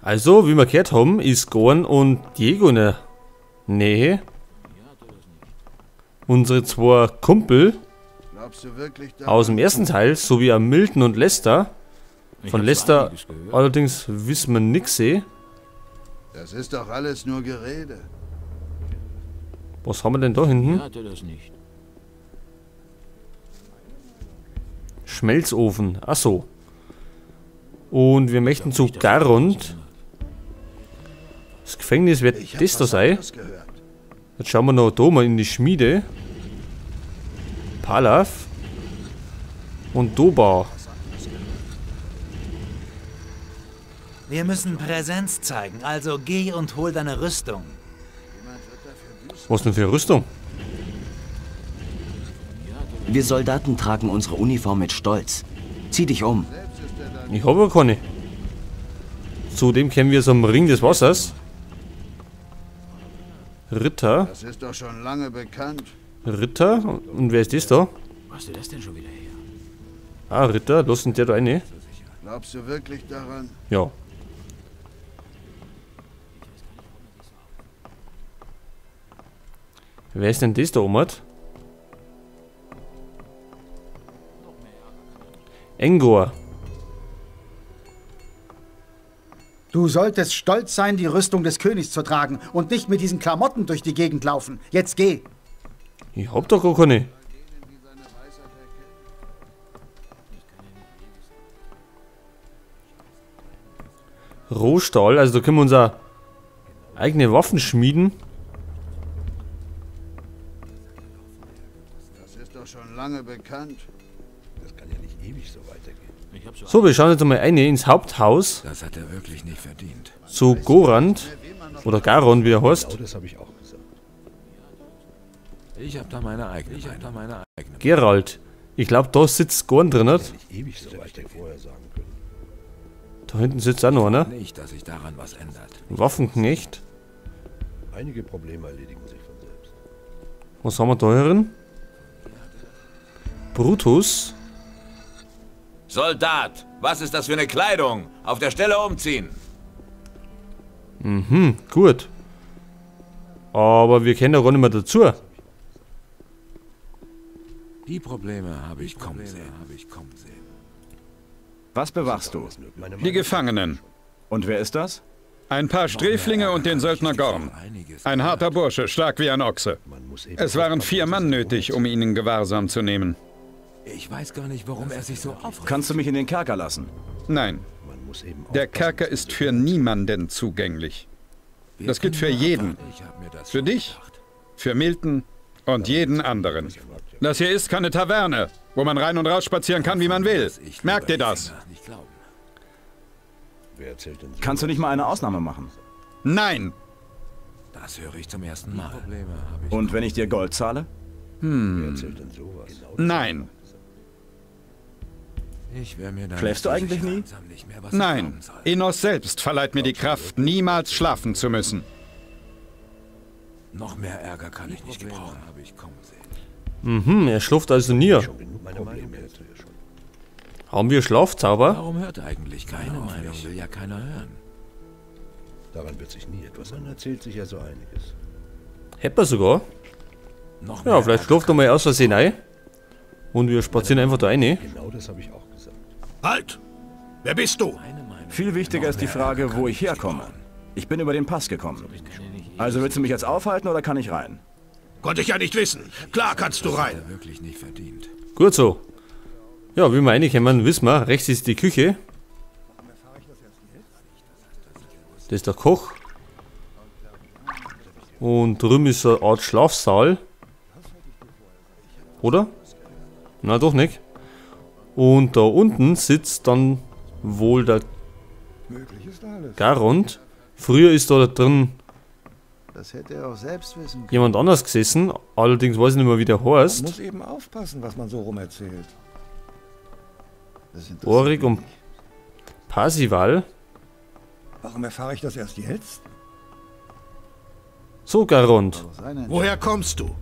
Also, wie wir gehört haben, ist Gorn und Diego in der Nähe. Unsere zwei Kumpel aus dem ersten Teil, sowie auch Milton und Lester. Von Lester allerdings wissen wir nix. Das ist doch alles nur Gerede. Was haben wir denn da hinten? Schmelzofen. Achso. Und wir möchten zu Garond. Das Gefängnis wird das da sein. Jetzt schauen wir noch da mal in die Schmiede. Palaf. Und Doba. Wir müssen Präsenz zeigen, also geh und hol deine Rüstung. Was denn für eine Rüstung? Wir Soldaten tragen unsere Uniform mit Stolz. Zieh dich um. Ich habe aber keine. Zudem kennen wir zum Ring des Wassers. Ritter. Das ist doch schon lange bekannt. Ritter? Und wer ist das da? Wo hast du das denn schon wieder her? Ah, Ritter, lass uns der da rein. Glaubst du wirklich daran? Ja. Wer ist denn das da oben? Engor. Du solltest stolz sein, die Rüstung des Königs zu tragen und nicht mit diesen Klamotten durch die Gegend laufen. Jetzt geh. Ich hab doch gar keine. Rohstahl, also da können wir unser eigene Waffen schmieden. Das ist doch schon lange bekannt. Das kann ja nicht ewig so weitergehen. So, wir schauen jetzt mal rein ins Haupthaus. Das hat er wirklich nicht verdient. Zu Gorand oder Garon, wie er heißt. Genau, das habe ich auch gesagt. Ich habe da meine eigene. Ich habe da meine eigene. Geralt. Ich glaube, da sitzt Gorn drin. Nicht ewig so weitergehen. Vorher sagen können. Da hinten sitzt auch noch einer. Nicht, dass sich daran was ändert. Waffenknecht. Einige Probleme erledigen sich von selbst. Was haben wir da herin? Brutus. Soldat, was ist das für eine Kleidung? Auf der Stelle umziehen. Mhm, gut. Aber wir kennen da gar nicht mehr dazu. Die Probleme habe ich kommen sehen. Was bewachst du? Die Gefangenen. Und wer ist das? Ein paar Sträflinge und den Söldner Gorn. Ein harter Bursche, stark wie ein Ochse. Es waren 4 Mann nötig, um ihn in Gewahrsam zu nehmen. Ich weiß gar nicht, warum er sich so aufregt. Kannst du mich in den Kerker lassen? Nein. Der Kerker ist für niemanden zugänglich. Das gilt für jeden. Für dich, für Milton und jeden anderen. Das hier ist keine Taverne, wo man rein und raus spazieren kann, wie man will. Merkt ihr das? Kannst du nicht mal eine Ausnahme machen? Nein! Das höre ich zum ersten Mal. Und wenn ich dir Gold zahle? Hm. Nein. Schläfst du eigentlich nie? Nein. Innos selbst verleiht mir die Kraft, niemals schlafen zu müssen. Noch mehr Ärger kann ich nicht gebrauchen. Mhm, er schläft also nie. Haben wir Schlafzauber? Warum hört eigentlich keiner? Meinung will ja keiner hören. Daran wird sich nie etwas an. Erzählt sich ja so einiges. Hätte er sogar. Ja, vielleicht schläft er mal aus Versehen ein. Und wir spazieren einfach da rein. Genau das habe ich auch gesagt. Halt! Wer bist du? Viel wichtiger ist die Frage, wo ich herkomme. Ich bin über den Pass gekommen. Also willst du mich jetzt aufhalten oder kann ich rein? Konnte ich ja nicht wissen. Klar kannst du rein. Wirklich nicht verdient. Gut so. Ja, wie wir reinkommen, wissen wir, rechts ist die Küche. Das ist der Koch. Und drüben ist eine Art Schlafsaal. Oder? Na doch nicht. Und da unten sitzt dann wohl der Garond. Früher ist da drin Das hätte er auch selbst wissen können. jemand anders gesessen. Allerdings weiß ich nicht mehr, wie der heißt. Man muss eben aufpassen, was man so rum erzählt. Orik und Parsival. Warum erfahre ich das erst jetzt? So, Garond. Woher kommst du?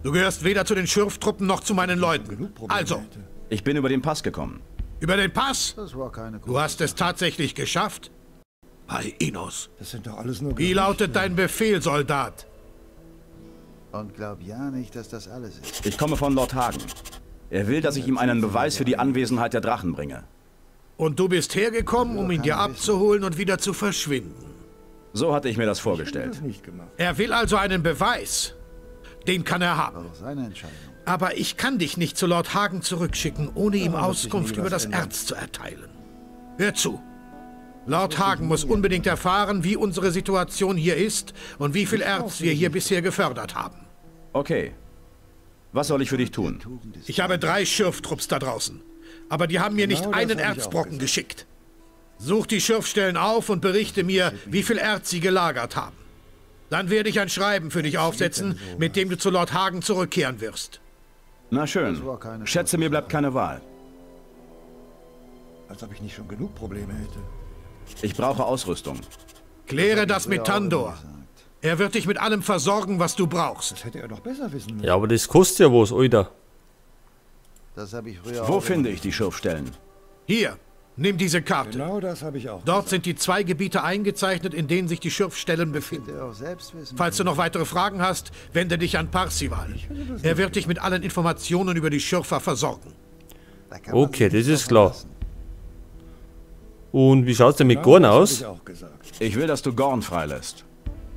Du gehörst weder zu den Schürftruppen noch zu meinen Leuten. Also. Ich bin über den Pass gekommen. Über den Pass? Das war keine Du hast es tatsächlich geschafft? Bei Innos. Das sind doch alles nur Wie lautet dein Befehl, Soldat? Und glaub ja nicht, dass das alles ist. Ich komme von Lord Hagen. Er will, dass ich ihm einen Beweis für die Anwesenheit der Drachen bringe. Und du bist hergekommen, um ihn dir abzuholen und wieder zu verschwinden. So hatte ich mir das vorgestellt. Er will also einen Beweis. Den kann er haben. Aber ich kann dich nicht zu Lord Hagen zurückschicken, ohne ihm Auskunft über das Erz zu erteilen. Hör zu. Lord Hagen muss unbedingt erfahren, wie unsere Situation hier ist und wie viel Erz wir hier bisher gefördert haben. Okay. Was soll ich für dich tun? Ich habe 3 Schürftrupps da draußen. Aber die haben mir nicht einen Erzbrocken geschickt. Such die Schürfstellen auf und berichte mir, wie viel Erz sie gelagert haben. Dann werde ich ein Schreiben für dich aufsetzen, mit dem du zu Lord Hagen zurückkehren wirst. Na schön. Schätze, mir bleibt keine Wahl. Als ob ich nicht schon genug Probleme hätte. Ich brauche Ausrüstung. Kläre das mit Tandor. Er wird dich mit allem versorgen, was du brauchst. Das hätte er doch besser wissen müssen. Ja, aber das kostet ja was, Alter. Das habe ich früher Wo finde ich die Schürfstellen? Hier, nimm diese Karte. Genau das habe ich auch. Dort sind die 2 Gebiete eingezeichnet, in denen sich die Schürfstellen befinden. Falls du noch weitere Fragen hast, wende dich an Parsival. Er wird dich mit allen Informationen über die Schürfer versorgen. Okay, das ist klar. Und wie schaut's denn mit Gorn aus? Ich will, dass du Gorn freilässt.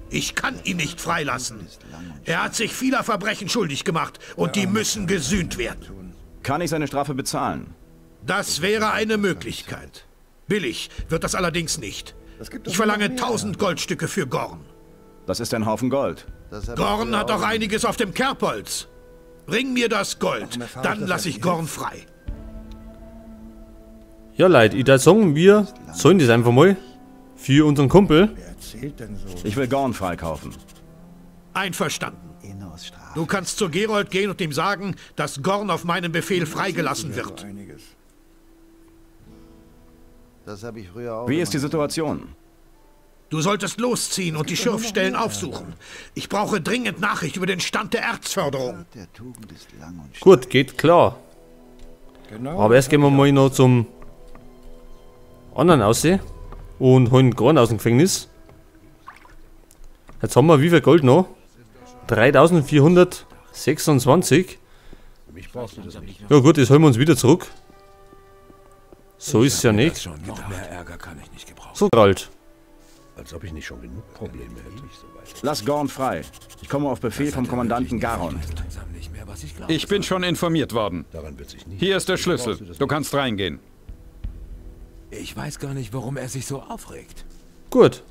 Ich kann ihn nicht freilassen. Er hat sich vieler Verbrechen schuldig gemacht und die müssen gesühnt werden. Kann ich seine Strafe bezahlen? Das wäre eine Möglichkeit. Billig wird das allerdings nicht. Ich verlange 1000 Goldstücke für Gorn. Das ist ein Haufen Gold. Gorn hat auch einiges auf dem Kerbholz. Bring mir das Gold, dann lasse ich Gorn frei. Ja, Leute, ich würde sagen, wir zahlen das einfach mal für unseren Kumpel. Ich will Gorn freikaufen. Einverstanden. Du kannst zu Gerold gehen und ihm sagen, dass Gorn auf meinen Befehl freigelassen wird. Wie ist die Situation? Du solltest losziehen und die Schürfstellen aufsuchen. Ich brauche dringend Nachricht über den Stand der Erzförderung. Gut, geht klar. Aber erst gehen wir mal noch zum anderen aussehen und holen Gorn aus dem Gefängnis. Jetzt haben wir wie viel Gold noch? 3426. Ja gut, das holen wir uns wieder zurück. So ist es ja nicht. So alt. Als ob ich nicht schon genug Probleme hätte. Lass Gorn frei. Ich komme auf Befehl vom Kommandanten Garond. Ich bin schon informiert worden. Hier ist der Schlüssel. Du kannst reingehen. Ich weiß gar nicht, warum er sich so aufregt. Gut.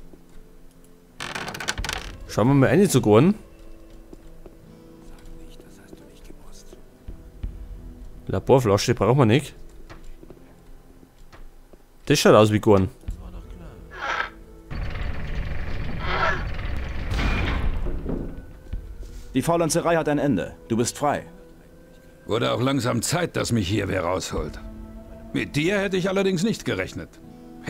Schauen wir mal rein zu Gorn. Laborflasche brauchen wir nicht. Das schaut aus wie Gorn. Die Faulenzerei hat ein Ende. Du bist frei. Wurde auch langsam Zeit, dass mich hier wer rausholt. Mit dir hätte ich allerdings nicht gerechnet.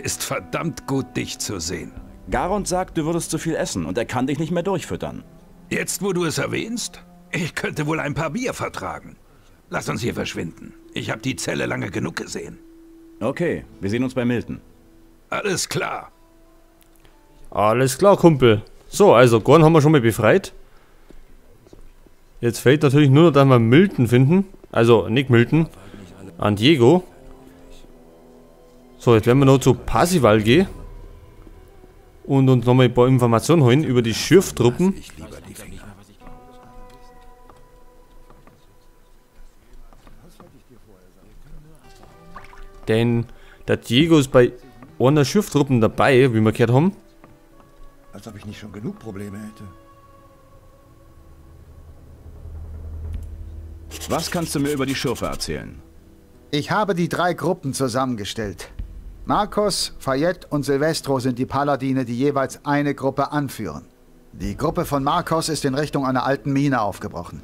Ist verdammt gut, dich zu sehen. Garond sagt, du würdest zu viel essen und er kann dich nicht mehr durchfüttern. Jetzt, wo du es erwähnst, ich könnte wohl ein paar Bier vertragen. Lass uns hier verschwinden. Ich habe die Zelle lange genug gesehen. Okay, wir sehen uns bei Milton. Alles klar. Alles klar, Kumpel. So, also Gorn haben wir schon mal befreit. Jetzt fehlt natürlich nur noch, dass wir Milton finden. Also, nicht Milton. An Diego. So, jetzt werden wir noch zu Parsival gehen. Und uns nochmal ein paar Informationen holen über die Schürftruppen. Denn der Diego ist bei einer Schürftruppen dabei, wie wir gehört haben. Als ob ich nicht schon genug Probleme hätte. Was kannst du mir über die Schürfer erzählen? Ich habe die 3 Gruppen zusammengestellt. Marcos, Fayette und Silvestro sind die Paladine, die jeweils eine Gruppe anführen. Die Gruppe von Marcos ist in Richtung einer alten Mine aufgebrochen.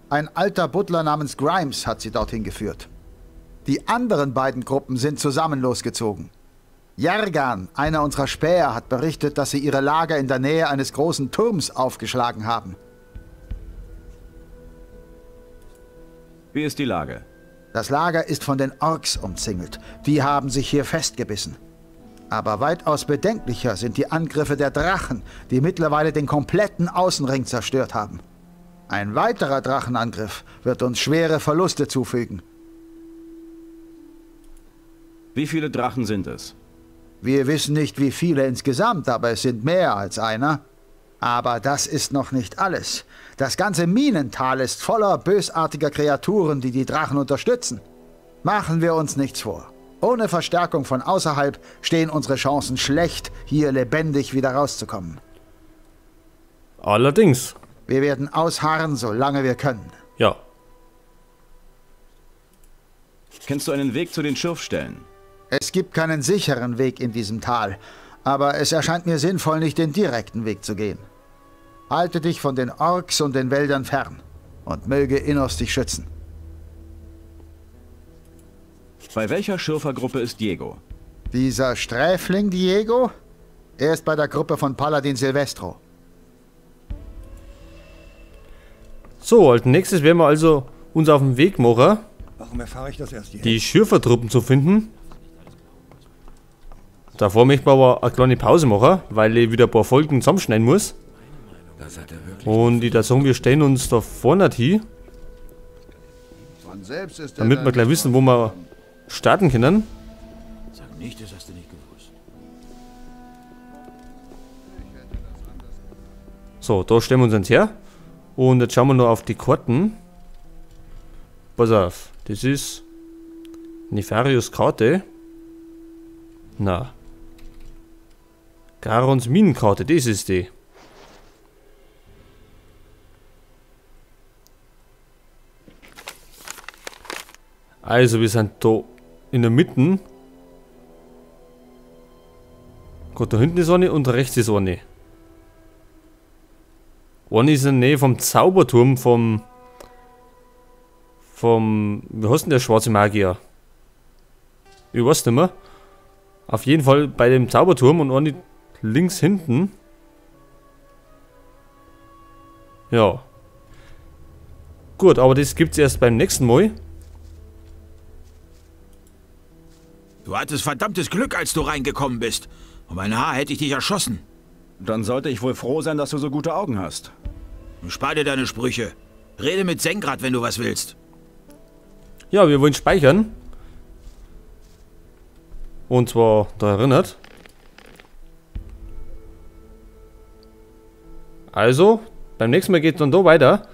Ein alter Butler namens Grimes hat sie dorthin geführt. Die anderen beiden Gruppen sind zusammen losgezogen. Jergan, einer unserer Späher, hat berichtet, dass sie ihre Lager in der Nähe eines großen Turms aufgeschlagen haben. Wie ist die Lage? Das Lager ist von den Orks umzingelt. Die haben sich hier festgebissen. Aber weitaus bedenklicher sind die Angriffe der Drachen, die mittlerweile den kompletten Außenring zerstört haben. Ein weiterer Drachenangriff wird uns schwere Verluste zufügen. Wie viele Drachen sind es? Wir wissen nicht, wie viele insgesamt, aber es sind mehr als einer. Aber das ist noch nicht alles. Das ganze Minental ist voller bösartiger Kreaturen, die die Drachen unterstützen. Machen wir uns nichts vor. Ohne Verstärkung von außerhalb stehen unsere Chancen schlecht, hier lebendig wieder rauszukommen. Allerdings. Wir werden ausharren, solange wir können. Ja. Kennst du einen Weg zu den Schürfstellen? Es gibt keinen sicheren Weg in diesem Tal, aber es erscheint mir sinnvoll, nicht den direkten Weg zu gehen. Halte dich von den Orks und den Wäldern fern und möge Innos dich schützen. Bei welcher Schürfergruppe ist Diego? Dieser Sträfling Diego? Er ist bei der Gruppe von Paladin Silvestro. So, als nächstes werden wir also uns auf den Weg machen, Warum erfahre ich das erst jetzt? die Schürfertruppen zu finden. Davor möchte man aber eine kleine Pause machen, weil ich wieder ein paar Folgen zusammenschneiden muss. Und ich würde sagen, wir stellen uns da vorne hin, damit wir gleich wissen, wo wir starten können. Sag nicht, das hast du nicht gewusst. So, da stellen wir uns jetzt her. Und jetzt schauen wir noch auf die Karten. Pass auf, das ist Nefarius Karte. Na. Garons Minenkarte, das ist die. Also, wir sind da in der Mitte. Gott, da hinten ist eine und rechts ist eine. Eine ist in der Nähe vom Zauberturm vom... Wie heißt denn der schwarze Magier? Ich weiß nicht mehr. Auf jeden Fall bei dem Zauberturm und eine links hinten. Ja. Gut, aber das gibt's erst beim nächsten Mal. Du hattest verdammtes Glück, als du reingekommen bist. Um ein Haar hätte ich dich erschossen. Dann sollte ich wohl froh sein, dass du so gute Augen hast. Spar dir deine Sprüche. Rede mit Sengrad, wenn du was willst. Ja, wir wollen speichern. Und zwar da erinnert. Also, beim nächsten Mal geht es dann da weiter.